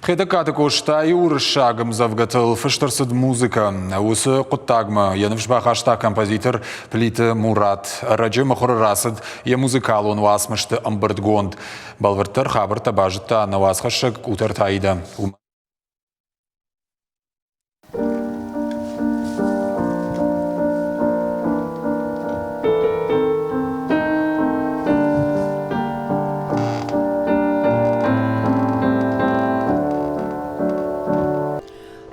Хетӕгкаты Къостайы уырыссаг ӕмдзӕвгӕтыл фыст ӕрцыд музыкӕ. Уыцы хъуыддагмӕ йӕ ныфс бахаста композитор Плиты Мурат. Ӕрӕджы мыхуыры рацыд йӕ музыкалон уацмысты ӕмбырдгонд. Бӕлвырддӕр хабӕрттӕ базыдта нӕ уацхӕссӕг Къутӕрты Аидӕ.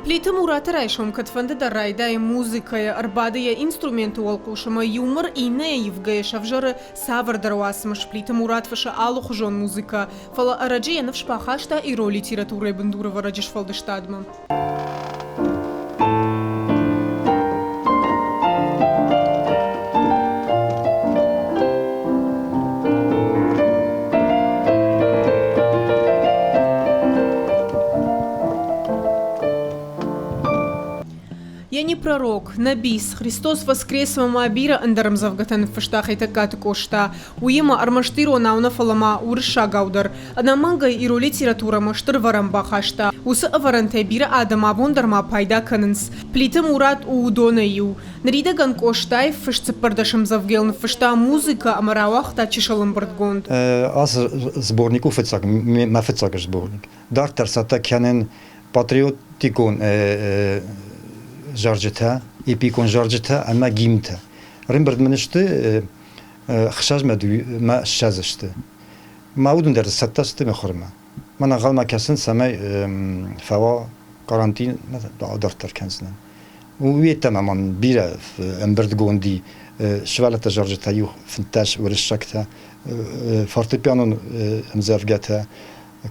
Плиты Мураты райсом кӕдфӕнды дӕр райдайы музыкӕйӕ, ӕрбады йӕ инструменты уӕлхъус ӕмӕ иу мыр иннӕйӕ ивгӕйӕ сӕвзӕры цавӕрдӕр уацмыс. Плиты Мурат фысы алыхуызон музыкӕ, фӕлӕ ӕрӕджы йӕ ныфс бахаста ирон литературӕйы бындурӕвӕрӕджы сфӕлдыстадмӕ. Я не пророк, нӕ бис, Христос воскрес ӕмӕ ма бирӕ ӕндӕр ӕмдзӕвгӕтӕ ныффыста Хетӕгкаты Къоста. Уыимӕ ӕрмӕст иронау нӕ, фӕлӕ ма уырыссагау дӕр. Ӕнӕмӕнгӕй ирон литературӕмӕ стыр ӕвӕрӕн бахаста. Уыцы ӕвӕрӕнтӕй бирӕ адӕм абон дӕр ма пайда кӕнынц. Плиты Мурат у уыдонӕй иу. Ныридӕгӕн Къостайы фыст цыппӕрдӕс ӕмдзӕвгӕйыл ныффыста музыкӕ ӕмӕ рауагъта чысыл ӕмбырдгонд. Ацы сборник у фыццаг, мӕ фыццаг сборник. Дарддӕр цӕттӕ кӕнын патриотикон зарджытӕ, эпикон зарджытӕ ӕмӕ гимнтӕ. Ӕрӕмбырд мын сты ӕхсӕзмӕ 20 сты. Мӕ уыдон дӕр цӕттӕ сты мыхуырмӕ. Мӕн ӕнхъӕлмӕ кӕсын, цӕмӕй фӕуа карантин адарддӕр кӕндзынӕн. Уый ма мын бирӕ ӕмбырдгонди сывӕллӕттӕ зарджытӕ иу 15 уырыссӕгтӕ, фортепианон ӕмдзӕвгӕтӕ,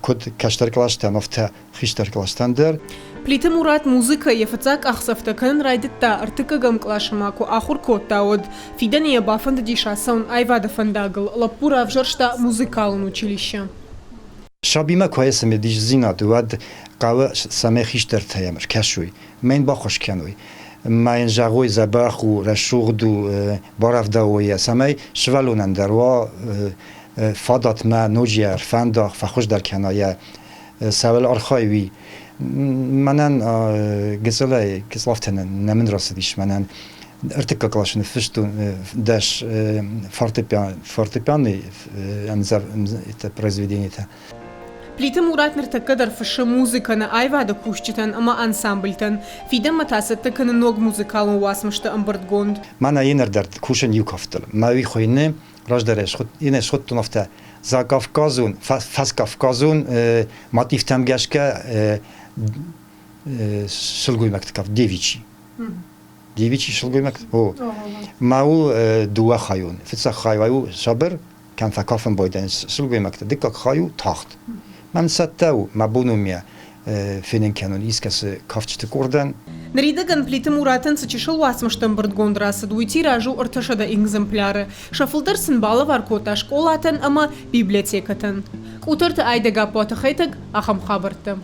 куыд кӕстӕр къластӕм, афтӕ хистӕр къластӕн дӕр. Плиты Мурат музыкӕ йӕ фыццаг къахдзӕфтӕ кӕнын райдыдта ӕртыккӕгӕм къласы ма куы ахуыр кодта, уӕд. Фидӕны йӕ бафӕндыдис ацӕуын аивады фӕндагыл, лӕппу равзӕрста музыкалон училище. Сабимӕ куы цымыдисдзинад, уӕд хъӕуы, цӕмӕй хистӕртӕ йӕм ӕркӕсой, мӕн баххуыс кӕной, ма йын зӕгъой, дзӕбӕх у, рӕсугъд у, барӕвдауой йӕ, цӕмӕй сывӕллонӕн дӕр уа фадат мӕ ноджы йӕ ӕрфӕнда, фӕхуыздӕр кӕна йӕ цӕуыл архайы, уый. Мӕнӕн гыццылӕй гыццыл афтӕ нӕ мын рацыдис мӕнӕн ӕртыккаг къласы ныффыстон дӕс фортепианный произведениетӕ. Плиты Мурат ныртӕккӕ дӕр фыссы музыкӕ нӕ аивады кусджытӕн ӕмӕ ансамбльтӕн. Фидӕнмӕ та цӕттӕ кӕны ног музыкалон уацмысты ӕмбырдгонд. Мӕнӕ йе дӕр кусын иу кафтыл. Мӕ уый хуыйны раздӕр иннӕ схуыдтон афтӕ закавказон, фӕскавказон мотивтӕм гӕсгӕ сылгоймӕгты кафт девичий. Девичий сылгоймӕгты? О. Ма у дыууӕ хайон. Фыццаг хай у сабыр, кӕм фӕкафын байдайынц сылгоймӕгтӕ. Дыккаг хай у тагъд. Мӕн цӕттӕ у, мӕ бон у мӕ фенын кӕнон искӕцы кафджыты къордӕн. Ныридӕгӕн Плиты Муратӕн цы чысыл уацмыстӕ ӕмбырдгонд рацыд, уый тираж у 300 экземпляры. Сӕ фылдӕр сын балӕвар кодта скъолатӕн ӕмӕ библиотекӕтӕн. Къутӕрты Айдӕг Аппуаты Хетӕг ахӕм хабӕрттӕ.